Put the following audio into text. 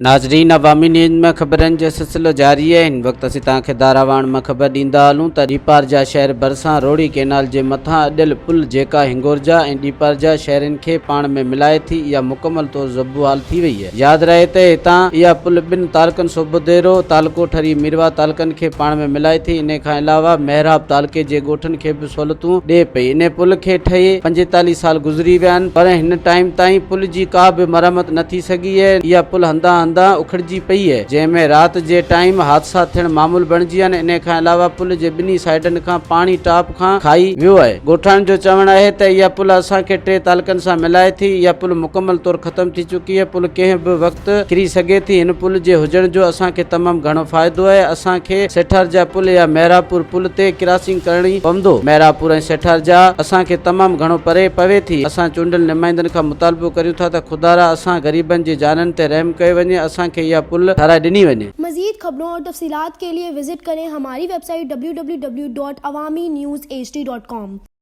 ناظرين عوامي نيوز ۾ خبرن جو سلسلو جاري آهي هن وقت اسين توهان کي ڌاراواڻ مان خبر ڏيندا هلون ته ڏيپارجا شهر ڀرسان روهڙي ڪينال جي مٿان اڏيل پل جيڪا هنگورجا ۽ ڏيپارجا شهرن کي پاڻ ۾ ملائي ٿي اها مڪمل طور زبون حال ٿي وئي آهي ياد رهي ته هتان اها پل ٻن تعلقن سوڀوديرو تعلقو ٺري ميرواهه تعلقن کي پاڻ ۾ ملائي ٿي انهي کان علاوه محراب تعلقي جي ڳوٺن کي به سهولتون ڏئي پئي. انهي پل کي ٺهي 45 سال گذري ويا آهن پر هن ٽائيم تائين پل جي ڪا به مرمت نه ٿي سگهي آهي. اها پل هنڌان هنڌان اکڙجي پئي آهي جنهن ۾ رات جي ٽائيم حادثا ٿيڻ معمول بڻجي ويا آهن. انهي کان علاوه پل جي ٻنهي سائيڊن کان پاڻي ٽاپ کان کائي ويو آهي. ڳوٺاڻن جو چوڻ آهي ته اها پل اسان کي ٽي تعلقن سان ملائي ٿي. اها پل مڪمل طور ختم ٿي چڪي آهي. پل ڪنهن به وقت ڪري سگهي ٿي. هن پل جي هجڻ جو اسان کي تمام گهڻو فائدو آهي. اسان کي سيٺارجا پل يا محرابپور پل تي ڪراسنگ ڪرڻي پوندو. محرابپور ۽ سيٺارجا اسان کي تمام گهڻو پري پوي ٿي. اسان چونڊيل نمائندن کان مطالبو ڪريون ٿا ته خدارا اسان غريبن جي جانن تي رحم ڪيو وڃي اسان کي اها پل ٺهرائي ڏني وڃي. مزيد خبرون اور تفصيلات کے لئے وزٽ ڪرين ھماري web site www.awamiNewsHD.com.